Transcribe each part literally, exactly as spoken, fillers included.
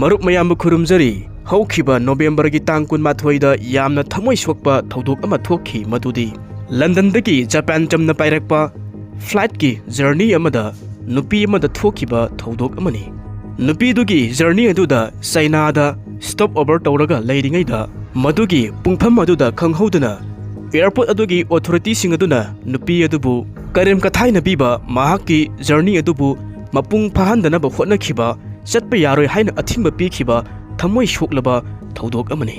ꯃꯔꯨꯞ ꯃꯌꯥꯝꯕꯨ ꯈꯨꯔꯨꯝꯖꯔꯤ꯫ ꯍꯧꯈꯤꯕ ꯅꯣꯕꯦꯝꯕꯔꯒꯤ ꯇꯥꯡ ꯀꯨꯟꯃꯥꯊꯣꯏꯗ ꯌꯥꯝꯅ ꯊꯃꯣꯏ ꯁꯣꯛꯄ ꯊꯧꯗꯣꯛ ꯑꯃ ꯊꯣꯛꯈꯤ, ꯃꯗꯨꯗꯤ ꯂꯟꯗꯟꯗꯒꯤ ꯖꯄꯥꯟ ꯆꯝꯅ ꯄꯥꯏꯔꯛꯄ ꯐ꯭ꯂꯥꯏꯠꯀꯤ ꯖꯔꯅꯤ ꯑꯃꯗ ꯅꯨꯄꯤ ꯑꯃꯗ ꯊꯣꯛꯈꯤꯕ ꯊꯧꯗꯣꯛ ꯑꯃꯅꯤ꯫ ꯅꯨꯄꯤꯗꯨꯒꯤ ꯖꯔꯅꯤ ꯑꯗꯨꯗ ꯆꯩꯅꯥꯗ ꯁ꯭ꯇꯣꯞ ꯑꯣꯚꯔ ꯇꯧꯔꯒ ꯂꯩꯔꯤꯉꯩꯗ, ꯃꯗꯨꯒꯤ ꯄꯨꯡꯐꯝ ꯑꯗꯨꯗ ꯈꯪꯍꯧꯗꯅ ꯑꯦꯌꯔꯄꯣꯔꯠ ꯑꯗꯨꯒꯤ ꯑꯣꯊꯣꯔꯤꯇꯤꯁꯤꯡ ꯑꯗꯨꯅ ꯅꯨꯄꯤ ꯑꯗꯨꯕꯨ ꯀꯔꯦꯝ ꯀꯊꯥꯏꯅ ꯄꯤꯕ, ꯃꯍꯥꯛꯀꯤ ꯖꯔꯅꯤ ꯑꯗꯨꯕꯨ ꯃꯄꯨꯡ ꯐꯥꯍꯟꯗꯅꯕ ꯍꯣꯠꯅꯈꯤꯕ, ꯆꯠꯄ ꯌꯥꯔꯣꯏ ꯍꯥꯏꯅ ꯑꯊꯤꯡꯕ ꯄꯤꯈꯤꯕ ꯊꯃꯣꯏ ꯁꯣꯛꯂꯕ ꯊꯧꯗꯣꯛ ꯑꯃꯅꯤ꯫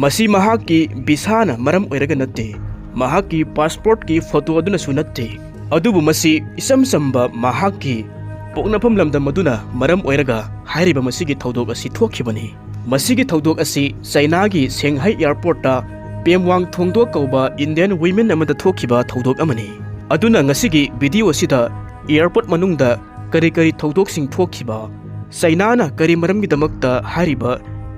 ꯃꯁꯤ ꯃꯍꯥꯛꯀꯤ ꯚꯤꯁꯥꯅ ꯃꯔꯝ ꯑꯣꯏꯔꯒ ꯅꯠꯇꯦ, ꯃꯍꯥꯛꯀꯤ ꯄꯥꯁꯄꯣꯔꯠꯀꯤ ꯐꯣꯇꯣ ꯑꯗꯨꯅꯁꯨ ꯅꯠꯇꯦ, ꯑꯗꯨꯕꯨ ꯃꯁꯤ ꯏꯆꯝ ꯆꯝꯕ ꯃꯍꯥꯛꯀꯤ ꯄꯣꯛꯅꯐꯝ ꯂꯝꯗꯝ ꯑꯗꯨꯅ ꯃꯔꯝ ꯑꯣꯏꯔꯒ ꯍꯥꯏꯔꯤꯕ ꯃꯁꯤꯒꯤ ꯊꯧꯗꯣꯛ ꯑꯁꯤ ꯊꯣꯛꯈꯤꯕꯅꯤ꯫ ꯃꯁꯤꯒꯤ ꯊꯧꯗꯣꯛ ꯑꯁꯤ ꯆꯩꯅꯥꯒꯤ ꯁꯦꯡꯍꯥꯏ ꯑꯦꯌꯔꯄꯣꯔꯠꯇ ꯄꯦꯝꯋꯥꯡ ꯊꯣꯡꯗꯣꯛ ꯀꯧꯕ ꯏꯟꯗꯤꯌꯟ ꯋꯤꯃꯦꯟ ꯑꯃꯗ ꯊꯣꯛꯈꯤꯕ ꯊꯧꯗꯣꯛ ꯑꯃꯅꯤ꯫ ꯑꯗꯨꯅ ꯉꯁꯤꯒꯤ ꯚꯤꯗꯤꯑꯣ ꯑꯁꯤꯗ ꯑꯦꯌꯔꯄꯣꯔꯠ ꯃꯅꯨꯡꯗ ꯀꯔꯤ ꯀꯔꯤ ꯊꯧꯗꯣꯛꯁꯤꯡ ꯊꯣꯛꯈꯤꯕ, ꯆꯩꯅꯥꯅ ꯀꯔꯤ ꯃꯔꯝꯒꯤꯗꯃꯛꯇ ꯍꯥꯏꯔꯤꯕ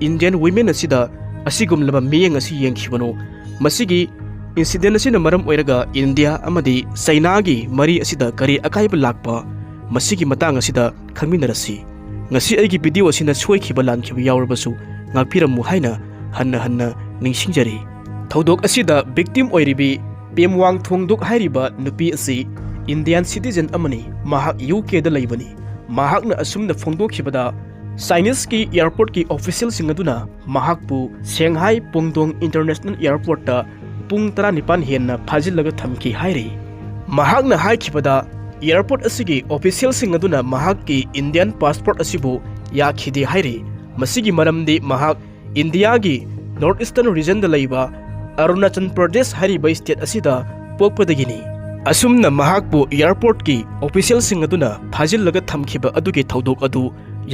ꯏꯟꯗꯤꯌꯟ ꯋꯤꯃꯦꯟ ꯑꯁꯤꯗ ꯑꯁꯤꯒꯨꯝꯂꯕ ꯃꯤꯠꯌꯦꯡ ꯑꯁꯤ ꯌꯦꯡꯈꯤꯕꯅꯣ, ꯃꯁꯤꯒꯤ ꯏꯟꯁꯤꯗꯦꯟ ꯑꯁꯤꯅ ꯃꯔꯝ ꯑꯣꯏꯔꯒ ꯏꯟꯗꯤꯌꯥ ꯑꯃꯗꯤ ꯆꯩꯅꯥꯒꯤ ꯃꯔꯤ ꯑꯁꯤꯗ ꯀꯔꯤ ꯑꯀꯥꯏꯕ ꯂꯥꯛꯄ, ꯃꯁꯤꯒꯤ ꯃꯇꯥꯡ ꯑꯁꯤꯗ ꯈꯪꯃꯤꯟꯅꯔꯁꯤ꯫ ꯉꯁꯤ ꯑꯩꯒꯤ ꯚꯤꯗꯤꯑꯣ ꯑꯁꯤꯅ ꯁꯣꯏꯈꯤꯕ ꯂꯥꯟꯈꯤꯕ ꯌꯥꯎꯔꯕꯁꯨ ꯉꯥꯛꯄꯤꯔꯝꯃꯨ ꯍꯥꯏꯅ ꯍꯟꯅ ꯍꯟꯅ ꯅꯤꯡꯁꯤꯡꯖꯔꯤ꯫ ꯊꯧꯗꯣꯛ ꯑꯁꯤꯗ ꯚꯤꯛꯇꯤꯝ ꯑꯣꯏꯔꯤꯕꯤ ꯄꯦꯝꯋꯥꯡ ꯊꯣꯡꯗꯣꯛ ꯍꯥꯏꯔꯤꯕ ꯅꯨꯄꯤ ꯑꯁꯤ ꯏꯟꯗꯤꯌꯥꯟ ꯁꯤꯇꯤꯖꯦꯟ ꯑꯃꯅꯤ꯫ ꯃꯍꯥꯛ ꯌꯨ ꯀꯦꯗ ꯂꯩꯕꯅꯤ꯫ ꯃꯍꯥꯛꯅ ꯑꯁꯨꯝꯅ ꯐꯣꯡꯗꯣꯛꯈꯤꯕꯗ, ꯆꯥꯏꯅꯤꯁꯀꯤ ꯑꯦꯌꯔꯄꯣꯔꯠꯀꯤ ꯑꯣꯐꯤꯁꯤꯌꯦꯜꯁꯤꯡ ꯑꯗꯨꯅ ꯃꯍꯥꯛꯄꯨ ꯁꯦꯡꯍꯥꯏ ꯄꯣꯡꯗꯣꯡ ꯏꯟꯇꯔꯅꯦꯁꯅꯦꯜ ꯑꯦꯌꯔꯄꯣꯔꯠꯇ ꯄꯨꯡ ꯇꯔꯥꯅꯤꯄꯥꯟ ꯍꯦꯟꯅ ꯐꯥꯖꯤꯜꯂꯒ ꯊꯝꯈꯤ ꯍꯥꯏꯔꯤ꯫ ꯃꯍꯥꯛꯅ ꯍꯥꯏꯈꯤꯕꯗ, ꯑꯦꯌꯔꯄꯣꯔꯠ ꯑꯁꯤꯒꯤ ꯑꯣꯐꯤꯁꯤꯌꯦꯜꯁꯤꯡ ꯑꯗꯨꯅ ꯃꯍꯥꯛꯀꯤ ꯏꯟꯗꯤꯌꯥꯟ ꯄꯥꯁꯄꯣꯔꯠ ꯑꯁꯤꯕꯨ ꯌꯥꯈꯤꯗꯦ ꯍꯥꯏꯔꯤ꯫ ꯃꯁꯤꯒꯤ ꯃꯔꯝꯗꯤ ꯃꯍꯥꯛ ꯏꯟꯗꯤꯌꯥꯒꯤ ꯅꯣꯔꯠ ꯏꯁꯇꯔꯟ ꯔꯤꯖꯟꯗ ꯂꯩꯕ ꯑꯔꯨꯅꯥꯆꯜ ꯄ꯭ꯔꯗꯦꯁ ꯍꯥꯏꯔꯤꯕ ꯁ꯭ꯇꯦꯠ ꯑꯁꯤꯗ ꯄꯣꯛꯄꯗꯒꯤꯅꯤ꯫ ꯑꯁꯨꯝꯅ ꯃꯍꯥꯛꯄꯨ ꯑꯦꯌꯔꯄꯣꯔꯠꯀꯤ ꯑꯣꯐꯤꯁꯤꯌꯦꯜꯁꯤꯡ ꯑꯗꯨꯅ ꯐꯥꯖꯤꯜꯂꯒ ꯊꯝꯈꯤꯕ ꯑꯗꯨꯒꯤ ꯊꯧꯗꯣꯛ ꯑꯗꯨ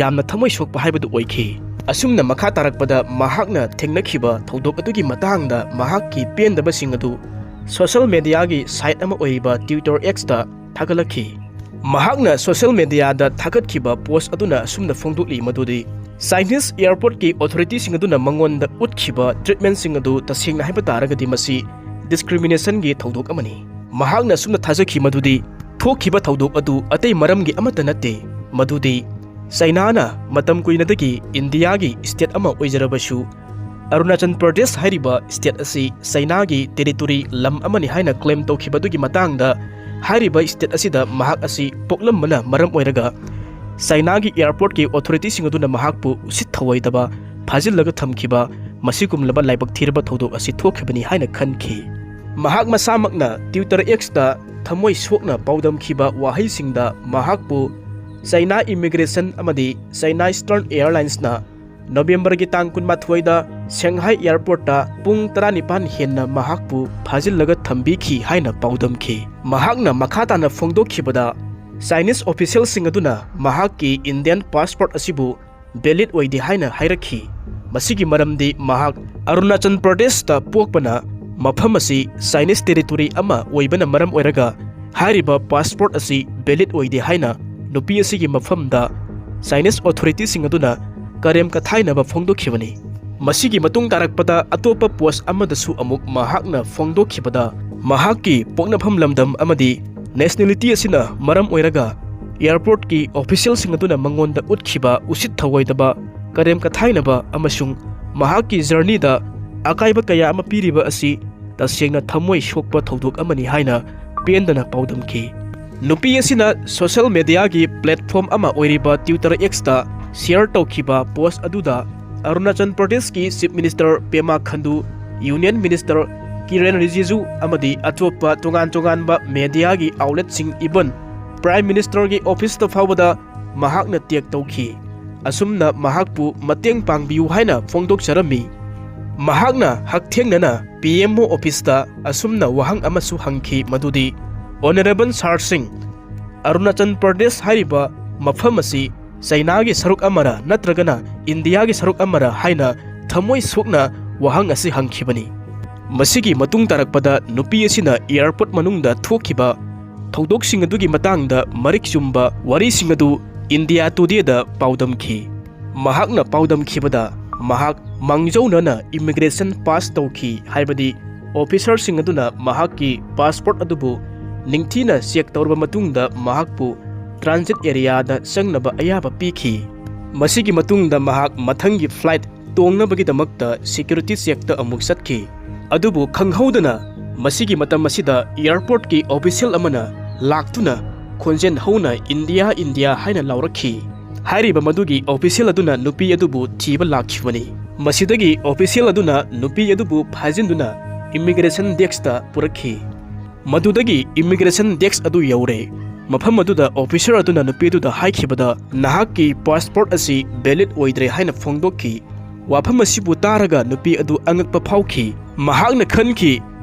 ꯌꯥꯝꯅ ꯊꯃꯣꯏ ꯁꯣꯛꯄ ꯍꯥꯏꯕꯗꯨ ꯑꯣꯏꯈꯤ꯫ ꯑꯁꯨꯝꯅ ꯃꯈꯥ ꯇꯥꯔꯛꯄꯗ ꯃꯍꯥꯛꯅ ꯊꯦꯡꯅꯈꯤꯕ ꯊꯧꯗꯣꯛ ꯑꯗꯨꯒꯤ ꯃꯇꯥꯡꯗ ꯃꯍꯥꯛꯀꯤ ꯄꯦꯟꯗꯕꯁꯤꯡ ꯑꯗꯨ ꯁꯣꯁꯤꯌꯦꯜ ꯃꯦꯗꯤꯌꯥꯒꯤ ꯁꯥꯏꯠ ꯑꯃ ꯑꯣꯏꯔꯤꯕ ꯇ꯭ꯋꯤꯇꯔ ꯑꯦꯛꯁꯇ ꯊꯥꯒꯠꯂꯛꯈꯤ꯫ ꯃꯍꯥꯛꯅ ꯁꯣꯁꯤꯌꯦꯜ ꯃꯦꯗꯤꯌꯥꯗ ꯊꯥꯒꯠꯈꯤꯕ ꯄꯣꯁ ꯑꯗꯨꯅ ꯑꯁꯨꯝꯅ ꯐꯣꯡꯗꯣꯛꯂꯤ ꯃꯗꯨꯗꯤ, ꯆꯥꯏꯅꯤꯁ ꯑꯦꯌꯔꯄꯣꯔꯠꯀꯤ ꯑꯣꯊꯣꯔꯤꯇꯤꯁꯤꯡ ꯑꯗꯨꯅ ꯃꯉꯣꯟꯗ ꯎꯠꯈꯤꯕ ꯇ꯭ꯔꯤꯠꯃꯦꯟꯁꯤꯡ ꯑꯗꯨ ꯇꯁꯦꯡꯅ ꯍꯥꯏꯕ ꯇꯥꯔꯒꯗꯤ ꯃꯁꯤ ꯗꯤꯁꯀ꯭ꯔꯤꯃꯤꯅꯦꯁꯟꯒꯤ ꯊꯧꯗꯣꯛ ꯑꯃꯅꯤ꯫ ꯃꯍꯥꯛꯅ ꯑꯁꯨꯝꯅ ꯊꯥꯖꯈꯤ ꯃꯗꯨꯗꯤ, ꯊꯣꯛꯈꯤꯕ ꯊꯧꯗꯣꯛ ꯑꯗꯨ ꯑꯇꯩ ꯃꯔꯝꯒꯤ ꯑꯃꯠꯇ ꯅꯠꯇꯦ, ꯃꯗꯨꯗꯤ ꯆꯩꯅꯥꯅ ꯃꯇꯝ ꯀꯨꯏꯅꯗꯒꯤ ꯏꯟꯗꯤꯌꯥꯒꯤ ꯁ꯭ꯇꯦꯠ ꯑꯃ ꯑꯣꯏꯖꯔꯕꯁꯨ, ꯑꯔꯨꯅꯥꯆꯜ ꯄ꯭ꯔꯗꯦꯁ ꯍꯥꯏꯔꯤꯕ ꯁ꯭ꯇꯦꯠ ꯑꯁꯤ ꯆꯩꯅꯥꯒꯤ ꯇꯦꯔꯤꯇꯣꯔꯤ, ꯂꯝ ꯑꯃꯅꯤ ꯍꯥꯏꯅ ꯀ꯭ꯂꯦꯝ ꯇꯧꯈꯤꯕꯗꯨꯒꯤ ꯃꯇꯥꯡꯗ, ꯍꯥꯏꯔꯤꯕ ꯁ꯭ꯇꯦꯠ ꯑꯁꯤꯗ ꯃꯍꯥꯛ ꯑꯁꯤ ꯄꯣꯛꯂꯝꯕꯅ ꯃꯔꯝ ꯑꯣꯏꯔꯒ ꯆꯩꯅꯥꯒꯤ ꯑꯦꯌꯔꯄꯣꯔꯠꯀꯤ ꯑꯣꯊꯣꯔꯤꯇꯤꯁꯤꯡ ꯑꯗꯨꯅ ꯃꯍꯥꯛꯄꯨ ꯎꯁꯤꯠ ꯊꯑꯣꯏꯗꯕ ꯐꯥꯖꯤꯜꯂꯒ ꯊꯝꯈꯤꯕ, ꯃꯁꯤꯒꯨꯝꯂꯕ ꯂꯥꯏꯕꯛ ꯊꯤꯔꯕ ꯊꯧꯗꯣꯛ ꯑꯁꯤ ꯊꯣꯛꯈꯤꯕꯅꯤ ꯍꯥꯏꯅ ꯈꯟꯈꯤ꯫ ꯃꯍꯥꯛ ꯃꯁꯥꯃꯛꯅ Twitter X-ꯇ ꯊꯃꯣꯏ ꯁꯣꯛꯅ ꯄꯥꯎꯗꯝꯈꯤꯕ ꯋꯥꯍꯩꯁꯤꯡꯗ ꯃꯍꯥꯛꯄꯨ ꯆꯩꯅꯥ ꯏꯃꯤꯒ꯭ꯔꯦꯁꯟ ꯑꯃꯗꯤ ꯆꯩꯅꯥ ꯏꯁꯇꯔꯟ ꯑꯦꯌꯔꯂꯥꯏꯟꯁꯅ ꯅꯣꯕꯦꯝꯕꯔꯒꯤ ꯇꯥꯡ ꯀꯨꯟꯃꯥꯊꯣꯏꯗ ꯁꯦꯡꯍꯥꯏ ꯑꯦꯌꯔꯄꯣꯔꯠꯇ ꯄꯨꯡ ꯇꯔꯥꯅꯤꯄꯥꯟ ꯍꯦꯟꯅ ꯃꯍꯥꯛꯄꯨ ꯐꯥꯖꯤꯜꯂꯒ ꯊꯝꯕꯤꯈꯤ ꯍꯥꯏꯅ ꯄꯥꯎꯗꯝꯈꯤ꯫ ꯃꯍꯥꯛꯅ ꯃꯈꯥ ꯇꯥꯅ ꯐꯣꯡꯗꯣꯛꯈꯤꯕꯗ, ꯆꯥꯏꯅꯤꯁ ꯑꯣꯐꯤꯁꯤꯌꯦꯜꯁꯤꯡ ꯑꯗꯨꯅ ꯃꯍꯥꯛꯀꯤ ꯏꯟꯗꯤꯌꯟ ꯄꯥꯁꯄꯣꯔꯠ ꯑꯁꯤꯕꯨ ꯚꯦꯂꯤꯗ ꯑꯣꯏꯗꯦ ꯍꯥꯏꯅ ꯍꯥꯏꯔꯛꯈꯤ꯫ ꯃꯁꯤꯒꯤ ꯃꯔꯝꯗꯤ ꯃꯍꯥꯛ ꯑꯔꯨꯅꯥꯆꯜ ꯄ꯭ꯔꯗꯦꯁꯇ ꯄꯣꯛꯄꯅ ꯃꯐꯝ ꯑꯁꯤ ꯆꯥꯏꯅꯤꯁ ꯇꯦꯔꯤꯇꯣꯔꯤ ꯑꯃ ꯑꯣꯏꯕꯅ ꯃꯔꯝ ꯑꯣꯏꯔꯒ ꯍꯥꯏꯔꯤꯕ ꯄꯥꯁꯄꯣꯔꯠ ꯑꯁꯤ ꯚꯦꯂꯤꯗ ꯑꯣꯏꯗꯦ ꯍꯥꯏꯅ ꯅꯨꯄꯤ ꯑꯁꯤꯒꯤ ꯃꯐꯝꯗ ꯆꯥꯏꯅꯤꯁ ꯑꯣꯊꯣꯔꯤꯇꯤꯁꯤꯡ ꯑꯗꯨꯅ ꯀꯔꯦꯝ ꯀꯊꯥꯏꯅꯕ ꯐꯣꯡꯗꯣꯛꯈꯤꯕꯅꯤ꯫ ꯃꯁꯤꯒꯤ ꯃꯇꯨꯡ ꯇꯥꯔꯛꯄꯗ ꯑꯇꯣꯞꯄ ꯄꯣꯁ ꯑꯃꯗꯁꯨ ꯑꯃꯨꯛ ꯃꯍꯥꯛꯅ ꯐꯣꯡꯗꯣꯛꯈꯤꯕꯗ, ꯃꯍꯥꯛꯀꯤ ꯄꯣꯛꯅꯐꯝ ꯂꯝꯗꯝ ꯑꯃꯗꯤ ꯅꯦꯁꯅꯦꯂꯤꯇꯤ ꯑꯁꯤꯅ ꯃꯔꯝ ꯑꯣꯏꯔꯒ ꯑꯦꯌꯔꯄꯣꯔꯠꯀꯤ ꯑꯣꯐꯤꯁꯤꯌꯦꯜꯁꯤꯡ ꯑꯗꯨꯅ ꯃꯉꯣꯟꯗ ꯎꯠꯈꯤꯕ ꯎꯁꯤꯠ ꯊꯑꯣꯏꯗꯕ, ꯀꯔꯦꯝ ꯀꯊꯥꯏꯅꯕ ꯑꯃꯁꯨꯡ ꯃꯍꯥꯛꯀꯤ ꯖꯔꯅꯤꯗ ꯑꯀꯥꯏꯕ ꯀꯌꯥ ꯑꯃ ꯄꯤꯔꯤꯕ ꯑꯁꯤ ꯇꯁꯦꯡꯅ ꯊꯃꯣꯏ ꯁꯣꯛꯄ ꯊꯧꯗꯣꯛ ꯑꯃꯅꯤ ꯍꯥꯏꯅ ꯄꯦꯟꯗꯅ ꯄꯥꯎꯗꯝꯈꯤ꯫ ꯅꯨꯄꯤ ꯑꯁꯤꯅ ꯁꯣꯁꯤꯌꯦꯜ ꯃꯦꯗꯤꯌꯥꯒꯤ ꯄ꯭ꯂꯦꯠꯐꯣꯝ ꯑꯃ ꯑꯣꯏꯔꯤꯕ Twitter X-ꯇ ꯁꯤꯌꯔ ꯇꯧꯈꯤꯕ ꯄꯣꯁ ꯑꯗꯨꯗ ꯑꯔꯨꯅꯥꯆꯜ ꯄ꯭ꯔꯗꯦꯁꯀꯤ ꯆꯤꯐ ꯃꯤꯅꯤꯁꯇꯔ ꯄꯦꯃꯥ ꯈꯟꯗꯨ, ꯌꯨꯅꯤꯌꯟ ꯃꯤꯅꯤꯁꯇꯔ ꯀꯤꯔꯦꯟ ꯔꯤꯖꯤꯖꯨ ꯑꯃꯗꯤ ꯑꯇꯣꯞꯄ ꯇꯣꯉꯥꯟ ꯇꯣꯉꯥꯟꯕ ꯃꯦꯗꯤꯌꯥꯒꯤ ꯑꯥꯎꯠꯂꯦꯠꯁꯤꯡ, ꯏꯚꯟ ꯄ꯭ꯔꯥꯏꯝ ꯃꯤꯅꯤꯁꯇꯔꯒꯤ ꯑꯣꯐꯤꯁꯇ ꯐꯥꯎꯕꯗ ꯃꯍꯥꯛꯅ ꯇꯦꯒ ꯇꯧꯈꯤ꯫ ꯑꯁꯨꯝꯅ ꯃꯍꯥꯛꯄꯨ ꯃꯇꯦꯡ ꯄꯥꯡꯕꯤꯌꯨ ꯍꯥꯏꯅ ꯐꯣꯡꯗꯣꯛꯆꯔꯝꯃꯤ꯫ ꯃꯍꯥꯛꯅ ꯍꯛꯊꯦꯡꯅꯅ ꯄꯤ ꯑꯦꯝ ꯑꯣ ꯑꯣꯐꯤꯁꯇ ꯑꯁꯨꯝꯅ ꯋꯥꯍꯪ ꯑꯃꯁꯨ ꯍꯪꯈꯤ, ꯃꯗꯨꯗꯤ, "ꯑꯣꯅꯔꯦꯕꯜ ꯁꯥꯔ ꯁꯤꯡ, ꯑꯔꯨꯅꯥꯆꯜ ꯄ꯭ꯔꯗꯦꯁ ꯍꯥꯏꯔꯤꯕ ꯃꯐꯝ ꯑꯁꯤ ꯆꯩꯅꯥꯒꯤ ꯁꯔꯨꯛ ꯑꯃꯔ ꯅꯠꯇ꯭ꯔꯒꯅ ꯏꯟꯗꯤꯌꯥꯒꯤ ꯁꯔꯨꯛ ꯑꯃꯔ?" ꯍꯥꯏꯅ ꯊꯃꯣꯏ ꯁꯣꯛꯅ ꯋꯥꯍꯪ ꯑꯁꯤ ꯍꯪꯈꯤꯕꯅꯤ꯫ ꯃꯁꯤꯒꯤ ꯃꯇꯨꯡ ꯇꯥꯔꯛꯄꯗ ꯅꯨꯄꯤ ꯑꯁꯤꯅ ꯑꯦꯌꯔꯄꯣꯔꯠ ꯃꯅꯨꯡꯗ ꯊꯣꯛꯈꯤꯕ ꯊꯧꯗꯣꯛꯁꯤꯡ ꯑꯗꯨꯒꯤ ꯃꯇꯥꯡꯗ ꯃꯔꯤꯛ ꯆꯨꯝꯕ ꯋꯥꯔꯤꯁꯤꯡ ꯑꯗꯨ ꯏꯟꯗꯤꯌꯥ ꯇꯨꯗꯦꯗ ꯄꯥꯎꯗꯝꯈꯤ꯫ ꯃꯍꯥꯛꯅ ꯄꯥꯎꯗꯝꯈꯤꯕꯗ, ꯃꯍꯥꯛ ꯃꯥꯡꯖꯧꯅꯅ ꯏꯃꯤꯒ꯭ꯔꯦꯁꯟ ꯄꯥꯁ ꯇꯧꯈꯤ, ꯍꯥꯏꯕꯗꯤ ꯑꯣꯐꯤꯁꯔꯁꯤꯡ ꯑꯗꯨꯅ ꯃꯍꯥꯛꯀꯤ ꯄꯥꯁꯄꯣꯔꯠ ꯑꯗꯨꯕꯨ ꯅꯤꯡꯊꯤꯅ ꯆꯦꯛ ꯇꯧꯔꯕ ꯃꯇꯨꯡꯗ ꯃꯍꯥꯛꯄꯨ transit areaꯗ ꯆꯪꯅꯕ ꯑꯌꯥꯕ ꯄꯤꯈꯤ꯫ ꯃꯁꯤꯒꯤ ꯃꯇꯨꯡꯗ ꯃꯍꯥꯛ ꯃꯊꯪꯒꯤ flight ꯇꯣꯡꯅꯕꯒꯤꯗꯃꯛꯇ security checkꯇ ꯑꯃꯨꯛ ꯆꯠꯈꯤ꯫ ꯑꯗꯨꯕꯨ ꯈꯪꯍꯧꯗꯅ ꯃꯁꯤꯒꯤ ꯃꯇꯝ ꯑꯁꯤꯗ airportꯀꯤ official ꯑꯃꯅ ꯂꯥꯛꯇꯨꯅ ꯈꯣꯟꯖꯦꯜ ꯍꯧꯅ "ꯏꯟꯗꯤꯌꯥ, ꯏꯟꯗꯤꯌꯥ" ꯍꯥꯏꯅ ꯂꯥꯎꯔꯛꯈꯤ꯫ ꯍꯥꯏꯔꯤꯕ ꯃꯗꯨꯒꯤ official ꯑꯗꯨꯅ ꯅꯨꯄꯤ ꯑꯗꯨꯕꯨ ꯊꯤꯕ ꯂꯥꯛꯈꯤꯕꯅꯤ꯫ ꯃꯁꯤꯗꯒꯤ official ꯑꯗꯨꯅ ꯅꯨꯄꯤ ꯑꯗꯨꯕꯨ ꯐꯥꯖꯤꯟꯗꯨꯅ immigration deskꯇ ꯄꯨꯔꯛꯈꯤ꯫ ꯃꯗꯨꯗꯒꯤ immigration desk ꯑꯗꯨ ꯌꯧꯔꯦ꯫ ꯃꯐꯝ ꯑꯗꯨꯗ officer ꯑꯗꯨꯅ ꯅꯨꯄꯤ ꯑꯗꯨꯗ ꯍꯥꯏꯈꯤꯕꯗ, "ꯅꯍꯥꯛꯀꯤ passport ꯑꯁꯤ valid ꯑꯣꯏꯗ꯭ꯔꯦ" ꯍꯥꯏꯅ ꯐꯣꯡꯗꯣꯛꯈꯤ꯫ ꯋꯥꯐꯝ ꯑꯁꯤꯕꯨ ꯇꯥꯔꯒ ꯅꯨꯄꯤ ꯑꯗꯨ ꯑꯉꯛꯄ ꯐꯥꯎꯈꯤ꯫ ꯃꯍꯥꯛꯅ ꯈꯟꯈꯤ,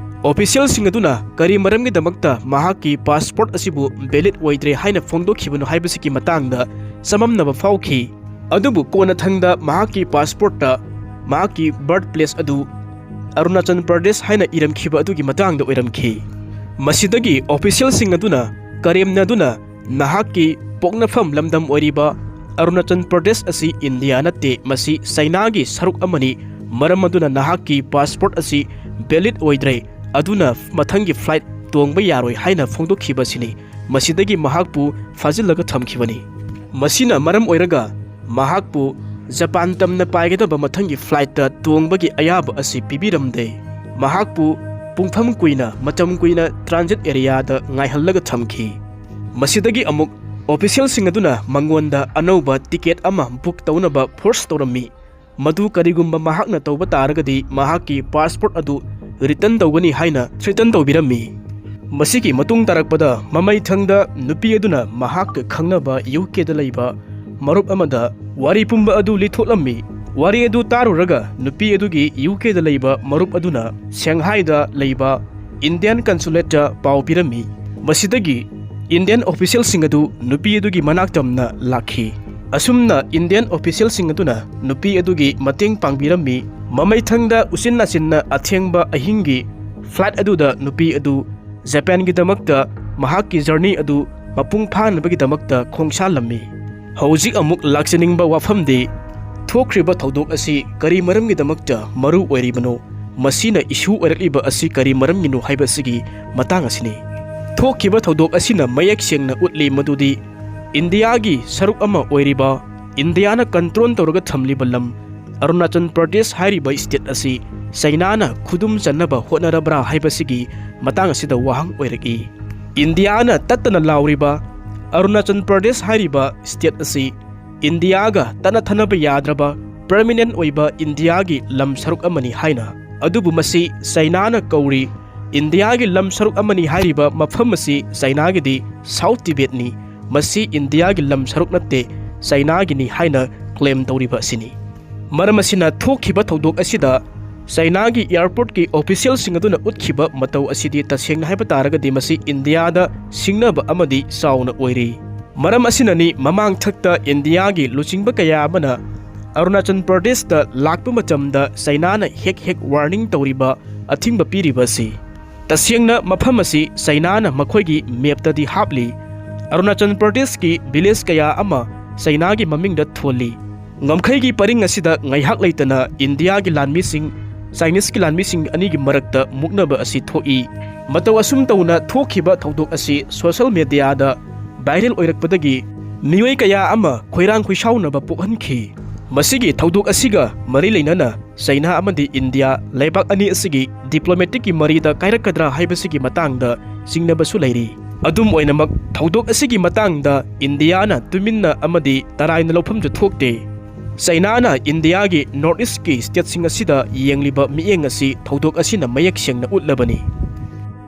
officialꯁꯤꯡ ꯑꯗꯨꯅ ꯀꯔꯤ ꯃꯔꯝꯒꯤꯗꯃꯛꯇ ꯃꯍꯥꯛꯀꯤ passport ꯑꯁꯤꯕꯨ valid ꯑꯣꯏꯗ꯭ꯔꯦ ꯍꯥꯏꯅ ꯐꯣꯡꯗꯣꯛꯈꯤꯕꯅꯣ ꯍꯥꯏꯕꯁꯤꯒꯤ ꯃꯇꯥꯡꯗ ꯆꯃꯝꯅꯕ ꯐꯥꯎꯈꯤ꯫ ꯑꯗꯨꯕꯨ ꯀꯣꯟꯅꯊꯪꯗ ꯃꯍꯥꯛꯀꯤ passportꯇ ꯃꯍꯥꯛꯀꯤ birthplace ꯑꯗꯨ ꯑꯔꯨꯅꯥꯆꯜ ꯄ꯭ꯔꯗꯦꯁ ꯍꯥꯏꯅ ꯏꯔꯝꯈꯤꯕ ꯑꯗꯨꯒꯤ ꯃꯇꯥꯡꯗ ꯑꯣꯏꯔꯝꯈꯤ꯫ ꯃꯁꯤꯗꯒꯤ officialꯁꯤꯡ ꯑꯗꯨꯅ ꯀꯔꯦꯝꯅꯗꯨꯅ, "ꯅꯍꯥꯛꯀꯤ ꯄꯣꯛꯅꯐꯝ ꯂꯝꯗꯝ ꯑꯣꯏꯔꯤꯕ ꯑꯔꯨꯅꯥꯆꯜ ꯄ꯭ꯔꯗꯦꯁ ꯑꯁꯤ ꯏꯟꯗꯤꯌꯥ ꯅꯠꯇꯦ, ꯃꯁꯤ ꯆꯩꯅꯥꯒꯤ ꯁꯔꯨꯛ ꯑꯃꯅꯤ꯫ ꯃꯔꯝ ꯑꯗꯨꯅ ꯅꯍꯥꯛꯀꯤ passport ꯑꯁꯤ valid ꯑꯣꯏꯗ꯭ꯔꯦ, ꯑꯗꯨꯅ ꯃꯊꯪꯒꯤ flight ꯇꯣꯡꯕ ꯌꯥꯔꯣꯏ" ꯍꯥꯏꯅ ꯐꯣꯡꯗꯣꯛꯈꯤꯕ ꯑꯁꯤꯅꯤ꯫ ꯃꯁꯤꯗꯒꯤ ꯃꯍꯥꯛꯄꯨ ꯐꯥꯖꯤꯜꯂꯒ ꯊꯝꯈꯤꯕꯅꯤ꯫ ꯃꯁꯤꯅ ꯃꯔꯝ ꯑꯣꯏꯔꯒ ꯃꯍꯥꯛꯄꯨ ꯖꯄꯥꯟ ꯇꯝꯅ ꯄꯥꯏꯒꯗꯕ ꯃꯊꯪꯒꯤ flightꯇ ꯇꯣꯡꯕꯒꯤ ꯑꯌꯥꯕ ꯑꯁꯤ ꯄꯤꯕꯤꯔꯝꯗꯦ꯫ ꯃꯍꯥꯛꯄꯨ ꯄꯨꯡꯐꯝ ꯀꯨꯏꯅ, ꯃꯇꯝ ꯀꯨꯏꯅ transit areaꯗ ꯉꯥꯏꯍꯜꯂꯒ ꯊꯝꯈꯤ꯫ ꯃꯁꯤꯗꯒꯤ ꯑꯃꯨꯛ officialꯁꯤꯡ ꯑꯗꯨꯅ ꯃꯉꯣꯟꯗ ꯑꯅꯧꯕ ticket ꯑꯃ book ꯇꯧꯅꯕ force ꯇꯧꯔꯝꯃꯤ꯫ ꯃꯗꯨ ꯀꯔꯤꯒꯨꯝꯕ ꯃꯍꯥꯛꯅ ꯇꯧꯕ ꯇꯥꯔꯒꯗꯤ ꯃꯍꯥꯛꯀꯤ passport ꯑꯗꯨ return ꯇꯧꯒꯅꯤ ꯍꯥꯏꯅ threaten ꯇꯧꯕꯤꯔꯝꯃꯤ꯫ ꯃꯁꯤꯒꯤ ꯃꯇꯨꯡ ꯇꯥꯔꯛꯄꯗ ꯃꯃꯩꯊꯪꯗ ꯅꯨꯄꯤ ꯑꯗꯨꯅ ꯃꯍꯥꯛꯀ ꯈꯪꯅꯕ UKꯗ ꯂꯩꯕ ꯃꯔꯨꯞ ꯑꯃꯗ ꯋꯥꯔꯤ ꯄꯨꯝꯕ ꯑꯗꯨ ꯂꯤꯊꯣꯛꯂꯝꯃꯤ꯫ ꯋꯥꯔꯤ ꯑꯗꯨ ꯇꯥꯔꯨꯔꯒ ꯅꯨꯄꯤ ꯑꯗꯨꯒꯤ UKꯗ ꯂꯩꯕ ꯃꯔꯨꯞ ꯑꯗꯨꯅ ꯁꯦꯡꯍꯥꯏꯗ ꯂꯩꯕ Indian consulateꯇ ꯄꯥꯎ ꯄꯤꯔꯝꯃꯤ꯫ ꯃꯁꯤꯗꯒꯤ Indian officialꯁꯤꯡ ꯑꯗꯨ ꯅꯨꯄꯤ ꯑꯗꯨꯒꯤ ꯃꯅꯥꯛ ꯇꯝꯅ ꯂꯥꯛꯈꯤ꯫ ꯑꯁꯨꯝꯅ Indian officialꯁꯤꯡ ꯑꯗꯨꯅ ꯅꯨꯄꯤ ꯑꯗꯨꯒꯤ ꯃꯇꯦꯡ ꯄꯥꯡꯕꯤꯔꯝꯃꯤ꯫ ꯃꯃꯩꯊꯪꯗ ꯎꯆꯤꯟ ꯅꯥꯆꯤꯟꯅ ꯑꯊꯦꯡꯕ ꯑꯍꯤꯡꯒꯤ flight ꯑꯗꯨꯗ ꯅꯨꯄꯤ ꯑꯗꯨ ꯖꯄꯥꯟꯒꯤꯗꯃꯛꯇ ꯃꯍꯥꯛꯀꯤ journey ꯑꯗꯨ ꯃꯄꯨꯡ ꯐꯥꯅꯕꯒꯤꯗꯃꯛꯇ ꯈꯣꯡꯁꯥꯜꯂꯝꯃꯤ꯫ ꯍꯧꯖꯤꯛ ꯑꯃꯨꯛ ꯂꯥꯛꯆꯅꯤꯡꯕ ꯋꯥꯐꯝꯗꯤ, ꯊꯣꯛꯈ꯭ꯔꯤꯕ ꯊꯧꯗꯣꯛ ꯑꯁꯤ ꯀꯔꯤ ꯃꯔꯝꯒꯤꯗꯃꯛꯇ ꯃꯔꯨ ꯑꯣꯏꯔꯤꯕꯅꯣ? ꯃꯁꯤꯅ issue ꯑꯣꯏꯔꯛꯂꯤꯕ ꯑꯁꯤ ꯀꯔꯤ ꯃꯔꯝꯒꯤꯅꯣ ꯍꯥꯏꯕꯁꯤꯒꯤ ꯃꯇꯥꯡ ꯑꯁꯤꯅꯤ꯫ ꯊꯣꯛꯈꯤꯕ ꯊꯧꯗꯣꯛ ꯑꯁꯤꯅ ꯃꯌꯦꯛ ꯁꯦꯡꯅ ꯎꯠꯂꯤ ꯃꯗꯨꯗꯤ ꯏꯟꯗꯤꯌꯥꯒꯤ ꯁꯔꯨꯛ ꯑꯃ ꯑꯣꯏꯔꯤꯕ, ꯏꯟꯗꯤꯌꯥꯅ ꯀꯟꯇ꯭ꯔꯣꯜ ꯇꯧꯔꯒ ꯊꯝꯂꯤꯕ ꯂꯝ ꯑꯔꯨꯅꯥꯆꯜ ꯄ꯭ꯔꯗꯦꯁ ꯍꯥꯏꯔꯤꯕ ꯁ꯭ꯇꯦꯠ ꯑꯁꯤ ꯆꯩꯅꯥꯅ ꯈꯨꯗꯨꯝ ꯆꯟꯅꯕ ꯍꯣꯠꯅꯔꯕ꯭ꯔꯥ ꯍꯥꯏꯕꯁꯤꯒꯤ ꯃꯇꯥꯡ ꯑꯁꯤꯗ ꯋꯥꯍꯪ ꯑꯣꯏꯔꯛꯏ꯫ ꯏꯟꯗꯤꯌꯥꯅ ꯇꯠꯇꯅ ꯂꯥꯎꯔꯤꯕ ꯑꯔꯨꯅꯥꯆꯜ ꯄ꯭ꯔꯗꯦꯁ ꯍꯥꯏꯔꯤꯕ ꯁ꯭ꯇꯦꯠ ꯑꯁꯤ ꯏꯟꯗꯤꯌꯥꯒ ꯇꯠꯅ ꯊꯥꯅꯕ ꯌꯥꯗ꯭ꯔꯕ ꯄꯔꯃꯤꯅꯦꯟ ꯑꯣꯏꯕ ꯏꯟꯗꯤꯌꯥꯒꯤ ꯂꯝ ꯁꯔꯨꯛ ꯑꯃꯅꯤ ꯍꯥꯏꯅ, ꯑꯗꯨꯕꯨ ꯃꯁꯤ ꯆꯩꯅꯥꯅ ꯀꯧꯔꯤ꯫ ꯏꯟꯗꯤꯌꯥꯒꯤ ꯂꯝ ꯁꯔꯨꯛ ꯑꯃꯅꯤ ꯍꯥꯏꯔꯤꯕ ꯃꯐꯝ ꯑꯁꯤ ꯆꯩꯅꯥꯒꯤꯗꯤ ꯁꯥꯎꯠ ꯇꯤꯕꯦꯠꯅꯤ꯫ ꯃꯁꯤ ꯏꯟꯗꯤꯌꯥꯒꯤ ꯂꯝ ꯁꯔꯨꯛ ꯅꯠꯇꯦ, ꯆꯩꯅꯥꯒꯤꯅꯤ ꯍꯥꯏꯅ ꯀ꯭ꯂꯦꯝ ꯇꯧꯔꯤꯕ ꯑꯁꯤꯅꯤ꯫ ꯃꯔꯝ ꯑꯁꯤꯅ ꯊꯣꯛꯈꯤꯕ ꯊꯧꯗꯣꯛ ꯑꯁꯤꯗ ꯆꯩꯅꯥꯒꯤ ꯑꯦꯌꯥꯔꯄꯣꯔꯠꯀꯤ ꯑꯣꯐꯤꯁꯤꯌꯦꯜꯁꯤꯡ ꯑꯗꯨꯅ ꯎꯠꯈꯤꯕ ꯃꯇꯧ ꯑꯁꯤꯗꯤ ꯇꯁꯦꯡꯅ ꯍꯥꯏꯕ ꯇꯥꯔꯒꯗꯤ ꯃꯁꯤ ꯏꯟꯗꯤꯌꯥꯗ ꯁꯤꯡꯅꯕ ꯑꯃꯗꯤ ꯆꯥꯎꯅ ꯑꯣꯏꯔꯤ꯫ ꯃꯔꯝ ꯑꯁꯤꯅꯅꯤ ꯃꯃꯥꯡꯊꯛꯇ ꯏꯟꯗꯤꯌꯥꯒꯤ ꯂꯨꯆꯤꯡꯕ ꯀꯌꯥ ꯑꯃꯅ ꯑꯔꯨꯅꯥꯆꯜ ꯄ꯭ꯔꯗꯦꯁꯇ ꯂꯥꯛꯄ ꯃꯇꯝꯗ ꯆꯩꯅꯥꯅ ꯍꯦꯛ ꯍꯦꯛ ꯋꯥꯔꯅꯤꯡ ꯇꯧꯔꯤꯕ, ꯑꯊꯤꯡꯕ ꯄꯤꯔꯤꯕ ꯑꯁꯤ꯫ ꯇꯁꯦꯡꯅ ꯃꯐꯝ ꯑꯁꯤ ꯆꯩꯅꯥꯅ ꯃꯈꯣꯏꯒꯤ ꯃꯦꯞꯇꯗꯤ ꯍꯥꯞꯂꯤ꯫ ꯑꯔꯨꯅꯥꯆꯜ ꯄ꯭ꯔꯗꯦꯁꯀꯤ ꯚꯤꯂꯦꯖ ꯀꯌꯥ ꯑꯃ ꯆꯩꯅꯥꯒꯤ ꯃꯃꯤꯡꯗ ꯊꯣꯜꯂꯤ꯫ ꯉꯝꯈꯩꯒꯤ ꯄꯔꯤꯡ ꯑꯁꯤꯗ ꯉꯥꯏꯍꯥꯛ ꯂꯩꯇꯅ ꯏꯟꯗꯤꯌꯥꯒꯤ ꯂꯥꯟꯃꯤꯁꯤꯡ, ꯆꯥꯏꯅꯤꯁꯀꯤ ꯂꯥꯟꯃꯤꯁꯤꯡ ꯑꯅꯤꯒꯤ ꯃꯔꯛꯇ ꯃꯨꯛꯅꯕ ꯑꯁꯤ ꯊꯣꯛꯏ꯫ ꯃꯇꯧ ꯑꯁꯨꯝ ꯇꯧꯅ ꯊꯣꯛꯈꯤꯕ ꯊꯧꯗꯣꯛ ꯑꯁꯤ ꯁꯣꯁꯤꯌꯦꯜ ꯃꯦꯗꯤꯌꯥꯗ ꯚꯥꯏꯔꯦꯜ ꯑꯣꯏꯔꯛꯄꯗꯒꯤ ꯃꯤꯑꯣꯏ ꯀꯌꯥ ꯑꯃ ꯈꯣꯏꯔꯥꯡ ꯈꯣꯏꯁꯥꯎꯅꯕ ꯄꯣꯛꯍꯟꯈꯤ꯫ ꯃꯁꯤꯒꯤ ꯊꯧꯗꯣꯛ ꯑꯁꯤꯒ ꯃꯔꯤ ꯂꯩꯅꯅ ꯆꯩꯅꯥ ꯑꯃꯗꯤ ꯏꯟꯗꯤꯌꯥ ꯂꯩꯕꯥꯛ ꯑꯅꯤ ꯑꯁꯤꯒꯤ ꯗꯤꯄ꯭ꯂꯣꯃꯦꯇꯤꯛꯀꯤ ꯃꯔꯤꯗ ꯀꯥꯏꯔꯛꯀꯗ꯭ꯔꯥ ꯍꯥꯏꯕꯁꯤꯒꯤ ꯃꯇꯥꯡꯗ ꯆꯤꯡꯅꯕꯁꯨ ꯂꯩꯔꯤ꯫ ꯑꯗꯨꯝ ꯑꯣꯏꯅꯃꯛ, ꯊꯧꯗꯣꯛ ꯑꯁꯤꯒꯤ ꯃꯇꯥꯡꯗ ꯏꯟꯗꯤꯌꯥꯅ ꯇꯨꯃꯤꯟꯅ ꯑꯃꯗꯤ ꯇꯔꯥꯏꯅ ꯂꯧꯐꯝꯁꯨ ꯊꯣꯛꯇꯦ꯫ ꯆꯩꯅꯥꯅ ꯏꯟꯗꯤꯌꯥꯒꯤ ꯅꯣꯔꯠ ꯏꯁ꯭ꯠꯀꯤ ꯁ꯭ꯇꯦꯠꯁꯤꯡ ꯑꯁꯤꯗ ꯌꯦꯡꯂꯤꯕ ꯃꯤꯠꯌꯦꯡ ꯑꯁꯤ ꯊꯧꯗꯣꯛ ꯑꯁꯤꯅ ꯃꯌꯦꯛ ꯁꯦꯡꯅ ꯎꯠꯂꯕꯅꯤ꯫